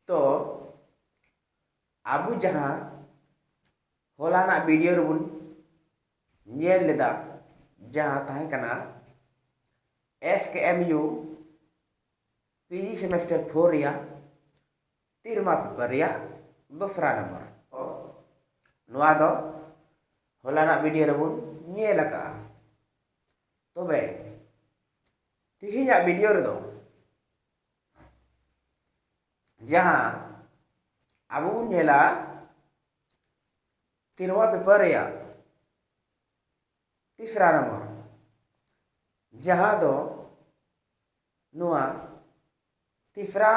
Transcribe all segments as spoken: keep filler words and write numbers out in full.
ᱛᱚ ᱟᱵᱚ ᱡᱟᱦᱟᱸ ᱦᱚᱞᱟᱱᱟᱜ ᱵᱷᱤᱰᱤᱭᱳ ᱨᱮᱵᱚᱱ ᱧᱮᱞ ᱞᱮᱫᱟ, ᱡᱟᱦᱟᱸ ᱛᱟᱦᱮᱸ ᱠᱟᱱᱟ F K M U P G semester four ᱨᱮᱭᱟᱜ ᱛᱤᱨᱢᱟ ᱯᱮᱯᱟᱨ ᱨᱮᱭᱟᱜ ᱫᱚᱥᱨᱟ ᱱᱚᱢᱵᱚᱨ, ᱱᱚᱣᱟ ᱫᱚ ᱦᱚᱞᱟᱱᱟᱜ ᱵᱷᱤᱰᱤᱭᱳ ᱨᱮᱵᱚᱱ ᱧᱮᱞ ᱟᱠᱟᱫᱼᱟ᱾ ᱛᱚᱵᱮ ᱛᱮᱦᱮᱧᱟᱜ ᱵᱷᱤᱰᱤᱭᱳ ᱨᱮᱫᱚ ᱡᱟᱦᱟᱸ ᱟᱵᱚ ᱵᱚᱱ ᱧᱮᱞᱟ ᱛᱤᱨᱢᱟ ᱯᱮᱯᱟᱨ ᱨᱮᱭᱟᱜ ᱛᱤᱥᱨᱟ ᱱᱚᱢᱵᱚᱨ, ᱡᱟᱦᱟᱸ ᱫᱚ ᱱᱚᱣᱟ ᱛᱤᱥᱨᱟ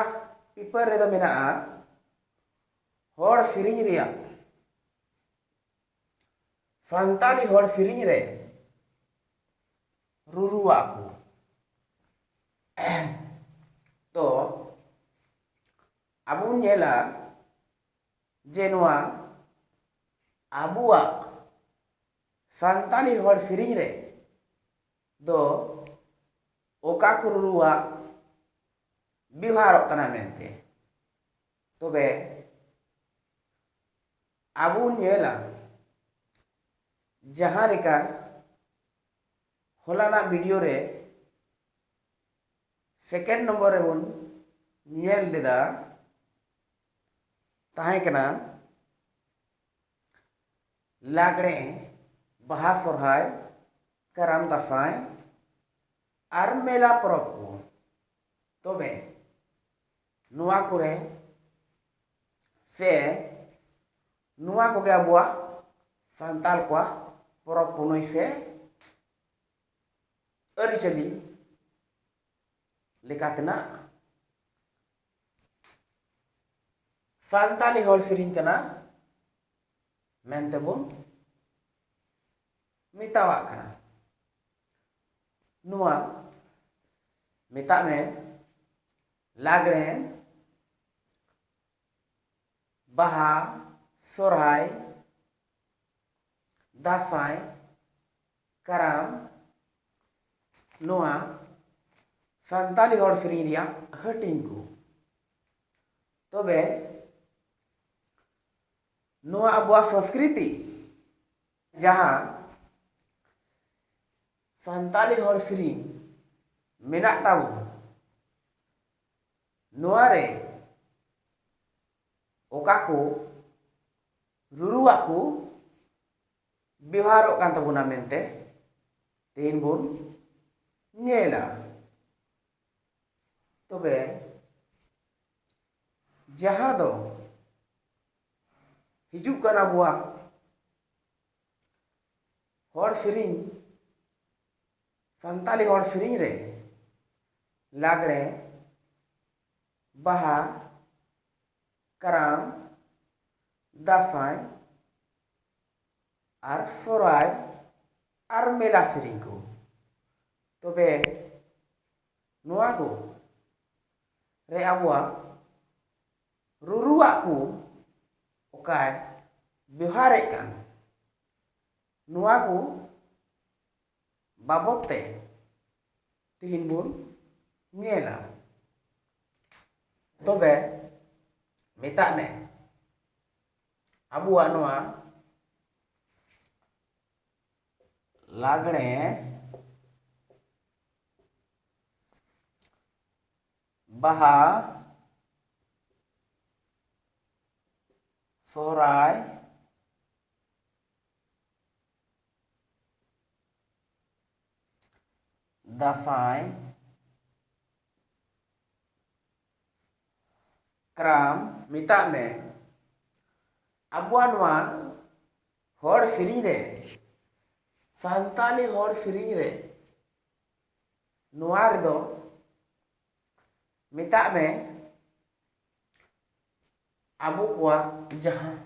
ᱯᱮᱯᱟᱨ ᱨᱮᱫᱚ ᱢᱮᱱᱟᱜᱼᱟ ᱦᱚᱲ ᱥᱮᱨᱮᱧ ᱨᱮᱭᱟᱜ, ᱥᱟᱱᱛᱟᱲᱤ ᱦᱚᱲ ᱥᱮᱨᱮᱧ ᱨᱮ ᱨᱩᱨᱩᱣᱟᱜ ᱠᱚ᱾ ᱛᱚ ᱟᱵᱚ ᱵᱚᱱ ᱧᱮᱞᱟ ᱡᱮ ᱱᱚᱣᱟ ᱟᱵᱚᱣᱟᱜ ᱥᱟᱱᱛᱟᱲᱤ ᱦᱚᱲ ᱥᱮᱨᱮᱧ ᱨᱮ ᱫᱚ ᱚᱠᱟ ᱠᱚ ᱨᱩᱨᱩᱣᱟᱜ ᱵᱮᱣᱦᱟᱨᱚᱜ ᱠᱟᱱᱟ ᱢᱮᱱᱛᱮ᱾ ᱛᱚᱵᱮ ᱟᱵᱚ ᱵᱚᱱ ᱧᱮᱞᱟ ᱡᱟᱦᱟᱸ ᱞᱮᱠᱟ ᱦᱚᱞᱟᱱᱟᱜ ᱵᱷᱤᱰᱤᱭᱳ ᱨᱮ ᱥᱮᱠᱮᱱᱰ ᱱᱚᱢᱵᱚᱨ ᱨᱮᱵᱚᱱ ᱧᱮᱞ ᱞᱮᱫᱟ, ᱛᱟᱦᱮᱸ ᱠᱟᱱᱟ ᱞᱟᱜᱽᱲᱮ, ᱵᱟᱦᱟ, ᱥᱚᱨᱦᱟᱭ, ᱠᱟᱨᱟᱢ, ᱫᱟᱸᱥᱟᱭ ᱟᱨ ᱢᱮᱞᱟ ᱯᱚᱨᱚᱵᱽ ᱠᱚ᱾ ᱛᱚᱵᱮ ᱱᱚᱣᱟ ᱠᱚᱨᱮ ᱥᱮ ᱱᱚᱣᱟ ᱠᱚᱜᱮ ᱟᱵᱚᱣᱟᱜ ᱥᱟᱱᱛᱟᱲ ᱠᱚᱣᱟᱜ ᱯᱚᱨᱚᱵᱽ ᱯᱩᱱᱟᱹᱭ ᱥᱮ ᱟᱹᱨᱤᱪᱟᱹᱞᱤ ᱞᱮᱠᱟ ᱛᱮᱱᱟᱜ ᱥᱟᱱᱛᱟᱲᱤ ᱦᱚᱲ ᱥᱮᱨᱮᱧ ᱠᱟᱱᱟ ᱢᱮᱱᱛᱮ ᱵᱚᱱ ᱢᱮᱛᱟᱣᱟᱜ ᱠᱟᱱᱟ᱾ ᱱᱚᱣᱟ ᱢᱮᱛᱟᱜ ᱢᱮ ᱞᱟᱜᱽᱲᱮ, ᱵᱟᱦᱟ, ᱥᱚᱨᱦᱟᱭ, ᱫᱟᱸᱥᱟᱭ, ᱠᱟᱨᱟᱢ, ᱱᱚᱣᱟ ᱥᱟᱱᱛᱟᱲᱤ ᱦᱚᱲ ᱥᱮᱨᱮᱧ ᱨᱮᱭᱟᱜ ᱦᱟᱹᱴᱤᱧ ᱠᱚ᱾ ᱛᱚ ᱛᱚᱵᱮ ᱱᱚᱣᱟ ᱟᱵᱚᱣᱟᱜ ᱥᱚᱝᱥᱠᱨᱤᱛᱤ, ᱡᱟᱦᱟᱸ ᱥᱟᱱᱛᱟᱞᱤ ᱦᱚᱲ ᱥᱮᱨᱮᱧ ᱢᱮᱱᱟᱜ ᱛᱟᱵᱚᱱ, ᱱᱚᱣᱟ ᱨᱮ ᱚᱠᱟ ᱠᱚ ᱨᱩᱨᱩᱣᱟᱜ ᱠᱚ ᱵᱮᱣᱦᱟᱨᱚᱜ ᱠᱟᱱ ᱛᱟᱵᱚᱱᱟ ᱢᱮᱱᱛᱮ ᱛᱮᱦᱮᱧ ᱵᱚᱱ ᱧᱮᱞᱟ᱾ ᱛᱚᱵᱮ ᱡᱟᱦᱟᱸ ᱫᱚ ᱦᱤᱡᱩᱜ ᱠᱟᱱ ᱟᱵᱚᱣᱟᱜ ᱦᱚᱲ ᱥᱮᱨᱮᱧ, ᱥᱟᱱᱛᱟᱞᱤ ᱦᱚᱲ ᱥᱮᱨᱮᱧ ᱨᱮ ᱞᱟᱜᱽᱲᱮ, ᱵᱟᱦᱟ, ᱠᱟᱨᱟᱢ, ᱫᱟᱸᱥᱟᱭ ᱟᱨ ᱥᱚᱦᱨᱟᱭ ᱟᱨ ᱢᱮᱞᱟ ᱥᱮᱨᱮᱧ ᱠᱚ᱾ ᱛᱚᱵᱮ ᱱᱚᱣᱟ ᱠᱚ ᱨᱮ ᱟᱵᱚᱣᱟᱜ ᱨᱩᱨᱩᱣᱟᱜ ᱠᱚ ᱚᱠᱟᱭ ᱵᱮᱣᱦᱟᱨᱮᱫ ᱠᱟᱱ, ᱱᱚᱣᱟ ᱠᱚ ᱵᱟᱵᱚᱫ ᱛᱮ ᱛᱮᱦᱮᱧ ᱵᱚᱱ ᱧᱮᱞᱟ᱾ ᱛᱚᱵᱮ ᱢᱮᱛᱟᱜ ᱢᱮ, ᱟᱵᱚᱣᱟᱜ ᱱᱚᱣᱟ ᱞᱟᱜᱽᱲᱮ, ᱵᱟᱦᱟ, ᱥᱚᱦᱨᱟᱭ, ᱫᱟᱸᱥᱟᱭ, ᱠᱟᱨᱟᱢ, ᱢᱮᱛᱟᱜ ᱢᱮ, ᱟᱵᱚᱣᱟᱜ ᱱᱚᱣᱟ ᱦᱚᱲ ᱥᱮᱨᱮᱧ ᱨᱮ, ᱥᱟᱱᱛᱟᱞᱤ ᱦᱚᱲ ᱥᱮᱨᱮᱧ ᱨᱮ, ᱱᱚᱣᱟ ᱨᱮᱫᱚ ᱢᱮᱛᱟᱜ ᱢᱮ, ᱟᱵᱚ ᱠᱚᱣᱟᱜ ᱡᱟᱦᱟᱸ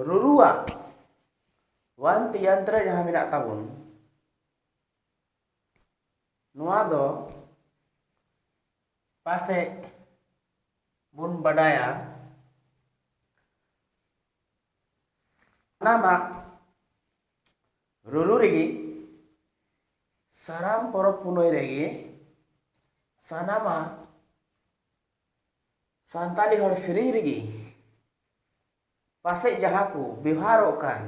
ᱨᱩᱨᱩᱣᱟᱜ ᱣᱟᱱᱛ ᱭᱚᱱᱛᱨᱚ ᱡᱟᱦᱟᱸ ᱢᱮᱱᱟᱜ ᱛᱟᱵᱚᱱ, ᱱᱚᱣᱟ ᱫᱚ ᱯᱟᱥᱮᱡ ᱵᱚᱱ ᱵᱟᱰᱟᱭᱟ, ᱥᱟᱱᱟᱢᱟᱜ ᱨᱩᱨᱩ ᱨᱮᱜᱮ, ᱥᱟᱱᱟᱢ ᱯᱚᱨᱚᱵᱽ ᱯᱩᱱᱟᱹᱭ ᱨᱮᱜᱮ, ᱥᱟᱱᱟᱢᱟᱜ ᱥᱟᱱᱛᱟᱲᱤ ᱦᱚᱲ ᱥᱮᱨᱮᱧ ᱨᱮᱜᱮ ᱯᱟᱥᱮᱡ ᱡᱟᱦᱟᱸ ᱠᱚ ᱵᱮᱣᱦᱟᱨᱚᱜ ᱠᱟᱱ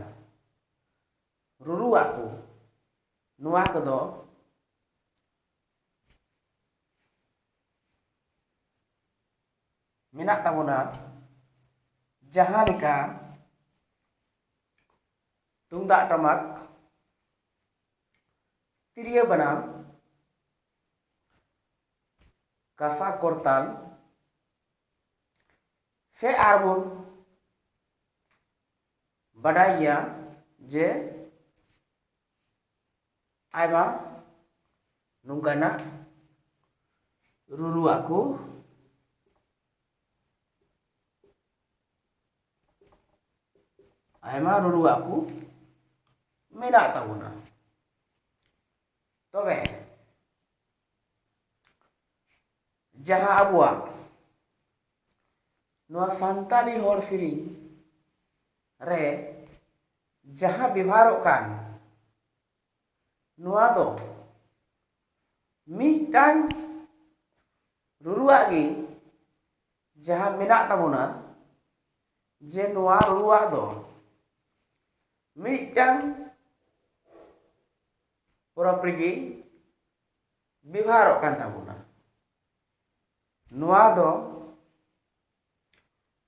ᱨᱩᱨᱩᱣᱟᱜ ᱠᱚ, ᱱᱚᱣᱟ ᱠᱚᱫᱚ ᱢᱮᱱᱟᱜ ᱛᱟᱵᱚᱱᱟ, ᱡᱟᱦᱟᱸ ᱞᱮᱠᱟ ᱛᱩᱢᱫᱟᱜ ᱴᱟᱢᱟᱠ, ᱛᱤᱨᱭᱳ ᱵᱟᱱᱟᱢ, ᱠᱟᱸᱥᱟ ᱠᱚᱨᱛᱟᱞ, ᱥᱮ ᱟᱨᱵᱚᱱ ᱵᱟᱰᱟᱭ ᱜᱮᱭᱟ ᱡᱮ ᱟᱭᱢᱟ ᱱᱚᱝᱠᱟᱱᱟᱜ ᱨᱩᱨᱩᱣᱟᱜ ᱠᱚ, ᱟᱭᱢᱟ ᱨᱩᱨᱩᱣᱟᱜ ᱠᱚ ᱢᱮᱱᱟᱜ ᱛᱟᱵᱚᱱᱟ᱾ ᱛᱚᱵᱮ ᱡᱟᱦᱟᱸ ᱟᱵᱚᱣᱟᱜ ᱱᱚᱣᱟ ᱥᱟᱱᱛᱟᱲᱤ ᱦᱚᱲ ᱥᱮᱨᱮᱧ ᱨᱮ ᱡᱟᱦᱟᱸ ᱵᱮᱵᱷᱟᱨᱚᱜ ᱠᱟᱱ, ᱱᱚᱣᱟ ᱫᱚ ᱢᱤᱫᱴᱟᱝ ᱨᱩᱨᱩᱣᱟᱜ ᱜᱮ ᱡᱟᱦᱟᱸ ᱢᱮᱱᱟᱜ ᱛᱟᱵᱚᱱᱟ, ᱡᱮ ᱱᱚᱣᱟ ᱨᱩᱨᱩᱣᱟᱜ ᱫᱚ ᱢᱤᱫᱴᱟᱝ ᱯᱚᱨᱚᱵᱽ ᱨᱮᱜᱮ ᱵᱮᱵᱷᱟᱨᱚᱜ ᱠᱟᱱ ᱛᱟᱵᱚᱱᱟ᱾ ᱱᱚᱣᱟ ᱫᱚ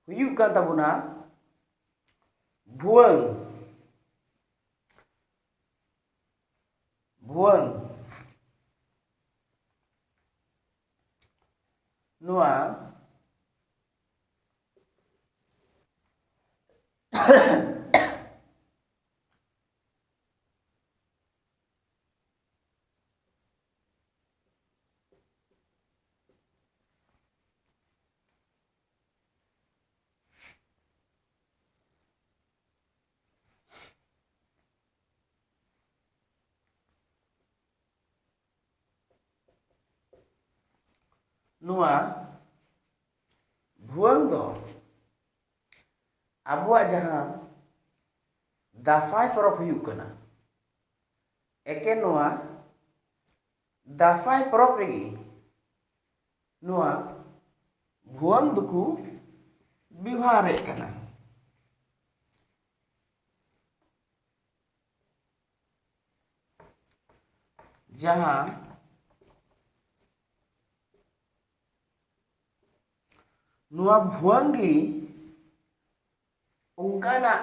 ᱦᱩᱭᱩᱜ ᱠᱟᱱ ᱛᱟᱵᱚᱱᱟ ᱵᱷᱩᱣᱟᱹᱝ᱾ ᱵᱷᱩᱣᱟᱹᱝ᱾ ᱱᱚᱣᱟ ᱱᱚᱣᱟ ᱵᱷᱩᱣᱟᱹᱝ ᱫᱚ ᱟᱵᱚᱣᱟᱜ ᱡᱟᱦᱟᱸ ᱫᱟᱸᱥᱟᱭ ᱯᱚᱨᱚᱵᱽ ᱦᱩᱭᱩᱜ ᱠᱟᱱᱟ, ᱮᱠᱮᱱ ᱱᱚᱣᱟ ᱫᱟᱸᱥᱟᱭ ᱯᱚᱨᱚᱵᱽ ᱨᱮᱜᱮ ᱱᱚᱣᱟ ᱵᱷᱩᱣᱟᱹᱝ ᱫᱚᱠᱚ ᱵᱮᱣᱦᱟᱨᱮᱫ ᱠᱟᱱᱟ᱾ ᱡᱟᱦᱟᱸ ᱱᱚᱣᱟ ᱵᱷᱩᱣᱟᱹᱝ ᱜᱮ ᱚᱱᱠᱟᱱᱟᱜ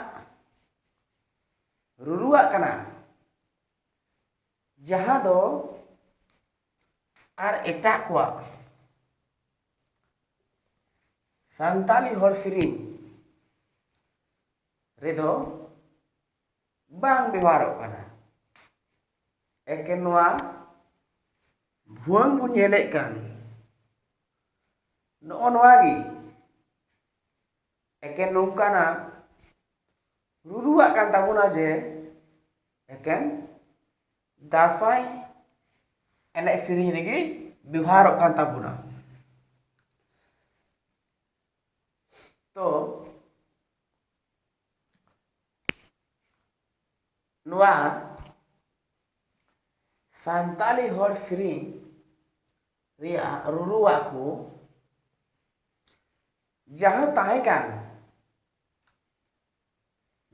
ᱨᱩᱨᱩᱣᱟᱜ ᱠᱟᱱᱟ, ᱡᱟᱦᱟᱸ ᱫᱚ ᱟᱨ ᱮᱴᱟᱜ ᱠᱚᱣᱟᱜ ᱥᱟᱱᱛᱟᱞᱤ ᱦᱚᱲ ᱥᱮᱨᱮᱧ ᱨᱮᱫᱚ ᱵᱟᱝ ᱵᱮᱣᱦᱟᱨᱚᱜ ᱠᱟᱱᱟ᱾ ᱮᱠᱮᱱ ᱱᱚᱣᱟ ᱵᱷᱩᱣᱟᱹᱝ ᱵᱚᱱ ᱧᱮᱞᱮᱫ ᱠᱟᱱ, ᱱᱚᱜᱼᱚ ᱱᱚᱣᱟ ᱜᱮ ᱮᱠᱮᱱ ᱱᱚᱝᱠᱟᱱᱟᱜ ᱨᱩᱨᱩᱣᱟᱜ ᱠᱟᱱ ᱛᱟᱵᱚᱱᱟ, ᱡᱮ ᱮᱠᱮᱱ ᱫᱟᱸᱥᱟᱭ ᱮᱱᱮᱡ ᱥᱮᱨᱮᱧ ᱨᱮᱜᱮ ᱵᱮᱣᱦᱟᱨᱚᱜ ᱠᱟᱱ ᱛᱟᱵᱚᱱᱟ᱾ ᱛᱚ ᱱᱚᱣᱟ ᱥᱟᱱᱛᱟᱞᱤ ᱦᱚᱲ ᱥᱮᱨᱮᱧ ᱨᱮᱭᱟᱜ ᱨᱩᱨᱩᱣᱟᱜ ᱠᱚ ᱡᱟᱦᱟᱸ ᱛᱟᱦᱮᱸ ᱠᱟᱱ,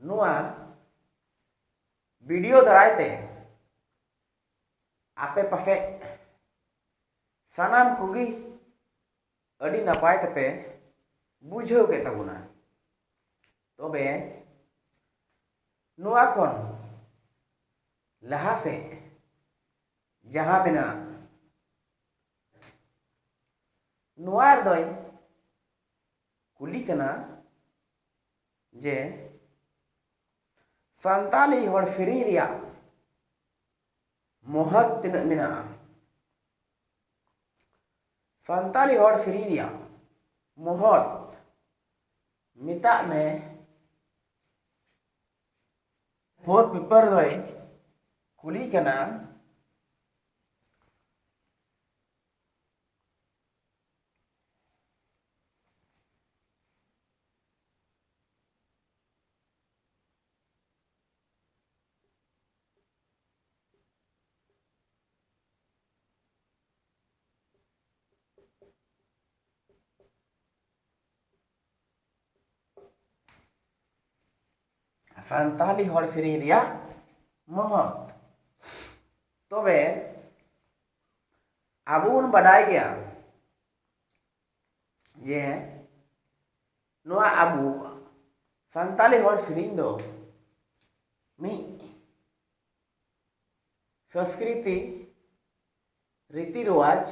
ᱱᱚᱣᱟ ᱵᱷᱤᱰᱤᱭᱳ ᱫᱟᱨᱟᱭ ᱛᱮ ᱟᱯᱮ ᱯᱟᱥᱮᱡ ᱥᱟᱱᱟᱢ ᱠᱚᱜᱮ ᱟᱹᱰᱤ ᱱᱟᱯᱟᱭ ᱛᱮᱯᱮ ᱵᱩᱡᱷᱟᱹᱣ ᱠᱮᱫ ᱛᱟᱵᱚᱱᱟ᱾ ᱛᱚᱵᱮ ᱱᱚᱣᱟ ᱠᱷᱚᱱ ᱞᱟᱦᱟ ᱥᱮᱫ ᱡᱟᱦᱟᱸ ᱢᱮᱱᱟᱜ, ᱱᱚᱣᱟ ᱨᱮᱫᱚᱭ ᱠᱩᱞᱤ ᱠᱟᱱᱟ ᱡᱮ ᱥᱟᱱᱛᱟᱞᱤ ᱦᱚᱲ ᱥᱮᱨᱮᱧ ᱨᱮᱭᱟᱜ ᱢᱚᱦᱚᱛ ᱛᱤᱱᱟᱹᱜ ᱢᱮᱱᱟᱜᱼᱟ? ᱥᱟᱱᱛᱟᱞᱤ ᱦᱚᱲ ᱥᱮᱨᱮᱧ ᱨᱮᱭᱟᱜ ᱢᱚᱦᱚᱛ ᱢᱮᱛᱟᱜ ᱢᱮ, ᱯᱷᱳᱨ ᱯᱮᱯᱟᱨ ᱫᱚᱭ ᱠᱩᱞᱤ ᱠᱟᱱᱟ᱾ ᱥᱟᱱᱛᱟᱞᱤ ᱦᱚᱲ ᱥᱮᱨᱮᱧ ᱨᱮᱭᱟᱜ ᱢᱚᱦᱚᱛ᱾ ᱛᱚᱵᱮ ᱟᱵᱚ ᱵᱚᱱ ᱵᱟᱰᱟᱭ ᱜᱮᱭᱟ ᱡᱮ ᱱᱚᱣᱟ ᱟᱵᱚ ᱥᱟᱱᱛᱟᱞᱤ ᱦᱚᱲ ᱥᱮᱨᱮᱧ ᱫᱚ ᱢᱤᱫ ᱥᱚᱸᱥᱠᱨᱤᱛᱤ, ᱨᱤᱛᱤ ᱨᱮᱣᱟᱡᱽ,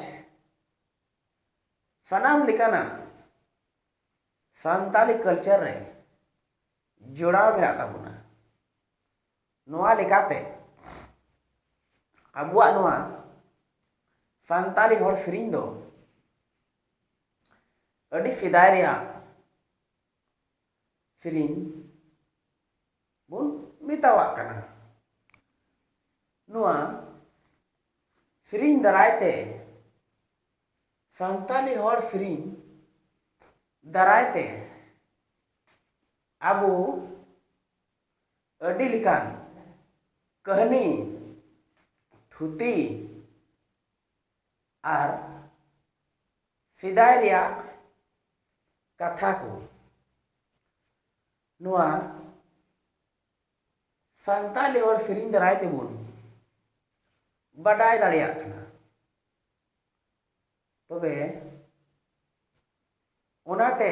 ᱥᱟᱱᱟᱢ ᱞᱮᱠᱟᱱᱟᱜ ᱥᱟᱱᱛᱟᱞᱤ culture ᱨᱮ ᱡᱚᱲᱟᱣ ᱢᱮᱱᱟᱜ ᱛᱟᱵᱚᱱᱟ᱾ ᱱᱚᱣᱟ ᱞᱮᱠᱟᱛᱮ ᱟᱵᱚᱣᱟᱜ ᱱᱚᱣᱟ ᱥᱟᱱᱛᱟᱞᱤ ᱦᱚᱲ ᱥᱮᱨᱮᱧ ᱫᱚ ᱟᱹᱰᱤ ᱥᱮᱫᱟᱭ ᱨᱮᱭᱟᱜ ᱥᱮᱨᱮᱧ ᱵᱚᱱ ᱢᱮᱛᱟᱣᱟᱜ ᱠᱟᱱᱟ᱾ ᱱᱚᱣᱟ ᱥᱮᱨᱮᱧ ᱫᱟᱨᱟᱭ ᱛᱮ, ᱥᱟᱱᱛᱟᱞᱤ ᱦᱚᱲ ᱥᱮᱨᱮᱧ ᱫᱟᱨᱟᱭ ᱛᱮ ᱟᱵᱚ ᱟᱹᱰᱤ ᱞᱮᱠᱟᱱ ᱠᱟᱹᱦᱱᱤ, ᱛᱷᱩᱛᱤ ᱟᱨ ᱥᱮᱫᱟᱭ ᱨᱮᱭᱟᱜ ᱠᱟᱛᱷᱟ ᱠᱚ ᱱᱚᱣᱟ ᱥᱟᱱᱛᱟᱞᱤ ᱦᱚᱲ ᱥᱮᱨᱮᱧ ᱫᱟᱨᱟᱭ ᱛᱮᱵᱚᱱ ᱵᱟᱰᱟᱭ ᱫᱟᱲᱮᱭᱟᱜ ᱠᱟᱱᱟ᱾ ᱛᱚᱵᱮ ᱚᱱᱟᱛᱮ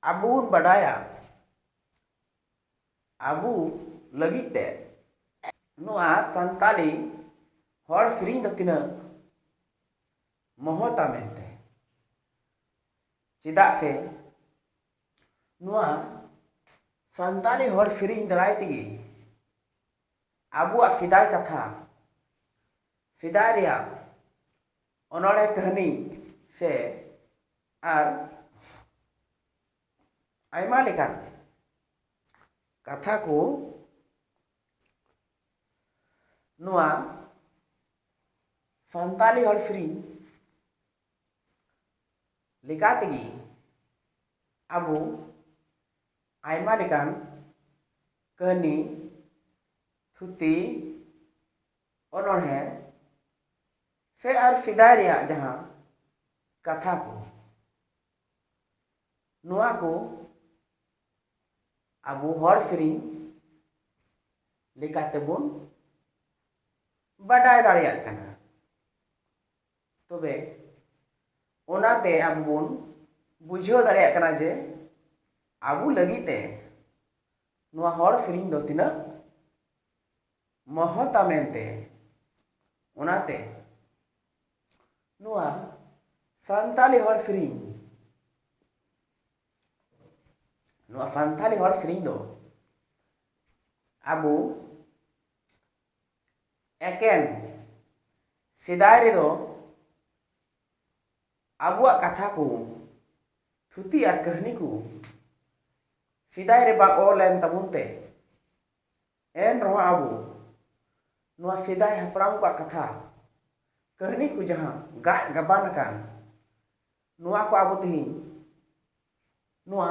ᱟᱵᱚ ᱵᱚᱱ ᱵᱟᱰᱟᱭᱟ, ᱟᱵᱚ ᱞᱟᱹᱜᱤᱫ ᱛᱮ ᱱᱚᱣᱟ ᱥᱟᱱᱛᱟᱞᱤ ᱦᱚᱲ ᱥᱮᱨᱮᱧ ᱫᱚ ᱛᱤᱱᱟᱹᱜ ᱢᱚᱦᱚᱛᱟ ᱢᱮᱱᱛᱮ᱾ ᱪᱮᱫᱟᱜ ᱥᱮ ᱱᱚᱣᱟ ᱥᱟᱱᱛᱟᱞᱤ ᱦᱚᱲ ᱥᱮᱨᱮᱧ ᱫᱟᱨᱟᱭ ᱛᱮᱜᱮ ᱟᱵᱚᱣᱟᱜ ᱥᱮᱫᱟᱭ ᱠᱟᱛᱷᱟ, ᱥᱮᱫᱟᱭ ᱨᱮᱭᱟᱜ ᱚᱱᱚᱬᱦᱮ, ᱠᱟᱹᱦᱱᱤ ᱥᱮ ᱟᱨ ᱟᱭᱢᱟ ᱞᱮᱠᱟᱱ ᱠᱟᱛᱷᱟ ᱠᱚ ᱱᱚᱣᱟ ᱥᱟᱱᱛᱟᱞᱤ ᱦᱚᱲ ᱥᱮᱨᱮᱧ ᱞᱮᱠᱟ ᱛᱮᱜᱮ ᱟᱵᱚ ᱟᱭᱢᱟ ᱞᱮᱠᱟᱱ ᱠᱟᱹᱦᱱᱤ, ᱛᱷᱩᱛᱤ, ᱚᱱᱚᱬᱦᱮ ᱥᱮ ᱟᱨ ᱥᱮᱫᱟᱭ ᱨᱮᱭᱟᱜ ᱡᱟᱦᱟᱸ ᱠᱟᱛᱷᱟ ᱠᱚ, ᱱᱚᱣᱟ ᱠᱚ ᱟᱵᱚ ᱦᱚᱲ ᱥᱮᱨᱮᱧ ᱞᱮᱠᱟᱛᱮᱵᱚᱱ ᱵᱟᱰᱟᱭ ᱫᱟᱲᱮᱭᱟᱜ ᱠᱟᱱᱟ᱾ ᱛᱚᱵᱮ ᱚᱱᱟᱛᱮ ᱟᱵᱚ ᱵᱚᱱ ᱵᱩᱡᱷᱟᱹᱣ ᱫᱟᱲᱮᱭᱟᱜ ᱠᱟᱱᱟ ᱡᱮ ᱟᱵᱚ ᱞᱟᱹᱜᱤᱫ ᱛᱮ ᱱᱚᱣᱟ ᱦᱚᱲ ᱥᱮᱨᱮᱧ ᱫᱚ ᱛᱤᱱᱟᱹᱜ ᱢᱚᱦᱚᱛᱟ ᱢᱮᱱᱛᱮ᱾ ᱚᱱᱟᱛᱮ ᱱᱚᱣᱟ ᱥᱟᱱᱛᱟᱞᱤ ᱦᱚᱲ ᱥᱮᱨᱮᱧ, ᱱᱚᱣᱟ ᱥᱟᱱᱛᱟᱞᱤ ᱦᱚᱲ ᱥᱮᱨᱮᱧ ᱫᱚ ᱟᱵᱚ ᱮᱠᱮᱱ ᱥᱮᱫᱟᱭ ᱨᱮᱫᱚ ᱟᱵᱚᱣᱟᱜ ᱠᱟᱛᱷᱟ ᱠᱚ, ᱛᱷᱩᱛᱤ ᱟᱨ ᱠᱟᱹᱦᱱᱤ ᱠᱚ ᱥᱮᱫᱟᱭ ᱨᱮ ᱵᱟᱝ ᱚᱞ ᱞᱮᱱ ᱛᱟᱵᱚᱱ ᱛᱮ, ᱮᱱ ᱨᱮᱦᱚᱸ ᱟᱵᱚ ᱱᱚᱣᱟ ᱥᱮᱫᱟᱭ ᱦᱟᱯᱲᱟᱢ ᱠᱚᱣᱟᱜ ᱠᱟᱛᱷᱟ, ᱠᱟᱹᱦᱱᱤ ᱠᱚ ᱡᱟᱦᱟᱸ ᱜᱟᱜ ᱜᱟᱵᱟᱱ ᱟᱠᱟᱱ, ᱱᱚᱣᱟ ᱠᱚ ᱟᱵᱚ ᱛᱮᱦᱮᱧ ᱱᱚᱣᱟ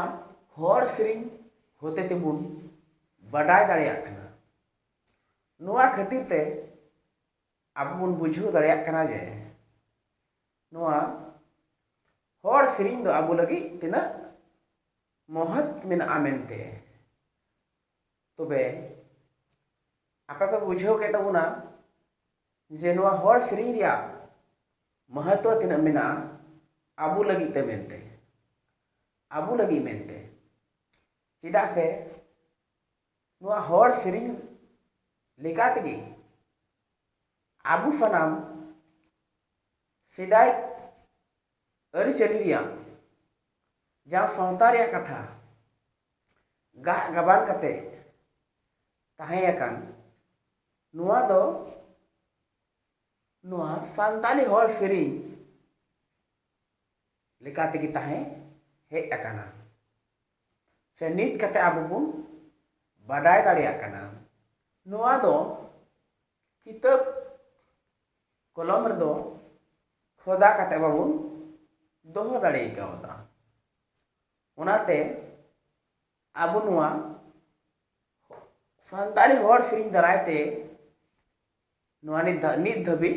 ᱦᱚᱲ ᱥᱮᱨᱮᱧ ᱦᱚᱛᱮ ᱛᱮᱵᱚᱱ ᱵᱟᱰᱟᱭ ᱫᱟᱲᱮᱭᱟᱜ ᱠᱟᱱᱟ᱾ ᱱᱚᱣᱟ ᱠᱷᱟᱹᱛᱤᱨ ᱛᱮ ᱟᱵᱚ ᱵᱚᱱ ᱵᱩᱡᱷᱟᱹᱣ ᱫᱟᱲᱮᱭᱟᱜ ᱠᱟᱱᱟ ᱡᱮ ᱱᱚᱣᱟ ᱦᱚᱲ ᱥᱮᱨᱮᱧ ᱫᱚ ᱟᱵᱚ ᱞᱟᱹᱜᱤᱫ ᱛᱤᱱᱟᱹᱜ ᱢᱚᱦᱚᱛ ᱢᱮᱱᱟᱜᱼᱟ ᱢᱮᱱᱛᱮ᱾ ᱛᱚᱵᱮ ᱟᱯᱮ ᱯᱮ ᱵᱩᱡᱷᱟᱹᱣ ᱠᱮᱫ ᱛᱟᱵᱚᱱᱟ ᱡᱮ ᱱᱚᱣᱟ ᱦᱚᱲ ᱥᱮᱨᱮᱧ ᱨᱮᱭᱟᱜ ᱢᱚᱦᱚᱛᱛᱚ ᱛᱤᱱᱟᱹᱜ ᱢᱮᱱᱟᱜᱼᱟ ᱟᱵᱚ ᱞᱟᱹᱜᱤᱫ ᱛᱮ ᱢᱮᱱᱛᱮ, ᱟᱵᱚ ᱞᱟᱹᱜᱤᱫ ᱢᱮᱱᱛᱮ᱾ ᱪᱮᱫᱟᱜ ᱥᱮ ᱱᱚᱣᱟ ᱦᱚᱲ ᱥᱮᱨᱮᱧ ᱞᱮᱠᱟ ᱛᱮᱜᱮ ᱟᱵᱚ ᱥᱟᱱᱟᱢ ᱥᱮᱫᱟᱭ ᱟᱹᱨᱤᱪᱟᱹᱞᱤ ᱨᱮᱭᱟᱜ ᱡᱟᱦᱟᱸ ᱥᱟᱶᱛᱟ ᱨᱮᱭᱟᱜ ᱠᱟᱛᱷᱟ ᱜᱟᱜ ᱜᱟᱵᱟᱱ ᱠᱟᱛᱮ ᱛᱟᱦᱮᱸ ᱟᱠᱟᱱ, ᱱᱚᱣᱟ ᱫᱚ ᱱᱚᱣᱟ ᱥᱟᱱᱛᱟᱞᱤ ᱦᱚᱲ ᱥᱮᱨᱮᱧ ᱞᱮᱠᱟ ᱛᱮᱜᱮ ᱛᱟᱦᱮᱸ ᱦᱮᱡ ᱟᱠᱟᱱᱟ, ᱥᱮ ᱱᱤᱛ ᱠᱟᱛᱮ ᱟᱵᱚ ᱵᱚᱱ ᱵᱟᱰᱟᱭ ᱫᱟᱲᱮᱭᱟᱜ ᱠᱟᱱᱟ᱾ ᱱᱚᱣᱟ ᱫᱚ ᱠᱤᱛᱟᱹᱵ ᱠᱚᱞᱚᱢ ᱨᱮᱫᱚ ᱠᱷᱚᱫᱟ ᱠᱟᱛᱮ ᱵᱟᱵᱚᱱ ᱫᱚᱦᱚ ᱫᱟᱲᱮ ᱠᱟᱣᱫᱟ᱾ ᱚᱱᱟᱛᱮ ᱟᱵᱚ ᱱᱚᱣᱟ ᱥᱟᱱᱛᱟᱲᱤ ᱦᱚᱲ ᱥᱮᱨᱮᱧ ᱫᱟᱨᱟᱭ ᱛᱮ ᱱᱚᱣᱟ ᱱᱤᱛ ᱫᱷᱟ-, ᱱᱤᱛ ᱫᱷᱟᱹᱵᱤᱡ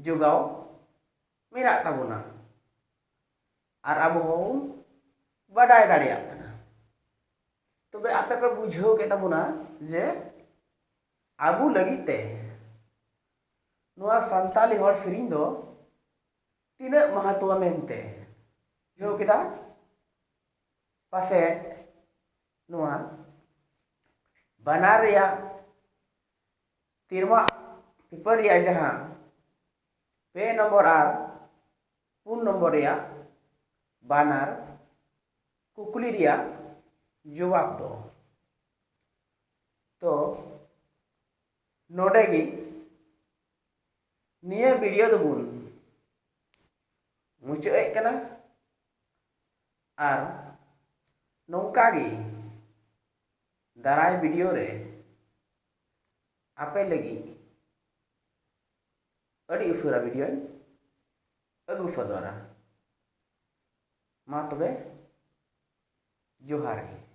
ᱡᱚᱜᱟᱣ ᱢᱮᱱᱟᱜ ᱛᱟᱵᱚᱱᱟ᱾ ᱟᱨ ᱟᱵᱚ ᱦᱚᱸ ᱵᱟᱰᱟᱭ ᱫᱟᱲᱮᱭᱟᱜ ᱠᱟᱱᱟ᱾ ᱛᱚᱵᱮ ᱟᱯᱮ ᱯᱮ ᱵᱩᱡᱷᱟᱹᱣ ᱠᱮᱫ ᱛᱟᱵᱚᱱᱟ ᱡᱮ ᱟᱵᱚ ᱞᱟᱹᱜᱤᱫ ᱛᱮ ᱱᱚᱣᱟ ᱥᱟᱱᱛᱟᱞᱤ ᱦᱚᱲ ᱥᱮᱨᱮᱧ ᱫᱚ ᱛᱤᱱᱟᱹᱜ ᱢᱟᱦᱟᱛᱣᱟ ᱢᱮᱱᱛᱮ᱾ ᱵᱩᱡᱷᱟᱹᱣ ᱠᱮᱫᱟ? ᱯᱟᱥᱮᱡ ᱱᱚᱣᱟ ᱵᱟᱱᱟᱨ ᱨᱮᱭᱟᱜ ᱛᱤᱨᱢᱟ ᱯᱮᱯᱟᱨ ᱨᱮᱭᱟᱜ ᱡᱟᱦᱟᱸ ᱯᱮ ᱱᱚᱢᱵᱚᱨ ᱟᱨ ᱯᱩᱱ ᱱᱚᱢᱵᱚᱨ ᱨᱮᱭᱟᱜ ᱵᱟᱱᱟᱨ ᱠᱩᱠᱞᱤ ᱨᱮᱭᱟᱜ ᱡᱚᱵᱟᱵ ᱫᱚ᱾ ᱛᱚ ᱱᱚᱰᱮ ᱜᱮ ᱱᱤᱭᱟᱹ ᱵᱷᱤᱰᱤᱭᱳ ᱫᱚᱵᱚᱱ ᱢᱩᱪᱟᱹᱫ ᱮᱫ ᱠᱟᱱᱟ᱾ ᱟᱨ ᱱᱚᱝᱠᱟ ᱜᱮ ᱫᱟᱨᱟᱭ ᱵᱷᱤᱰᱤᱭᱳ ᱨᱮ ᱟᱯᱮ ᱞᱟᱹᱜᱤᱫ ᱟᱹᱰᱤ ᱩᱥᱟᱹᱨᱟ ᱵᱷᱤᱰᱤᱭᱳᱧ ᱟᱹᱜᱩ ᱥᱚᱫᱚᱨᱟ᱾ ᱢᱟ ᱛᱚᱵᱮ, ᱡᱚᱦᱟᱨ ᱜᱮ᱾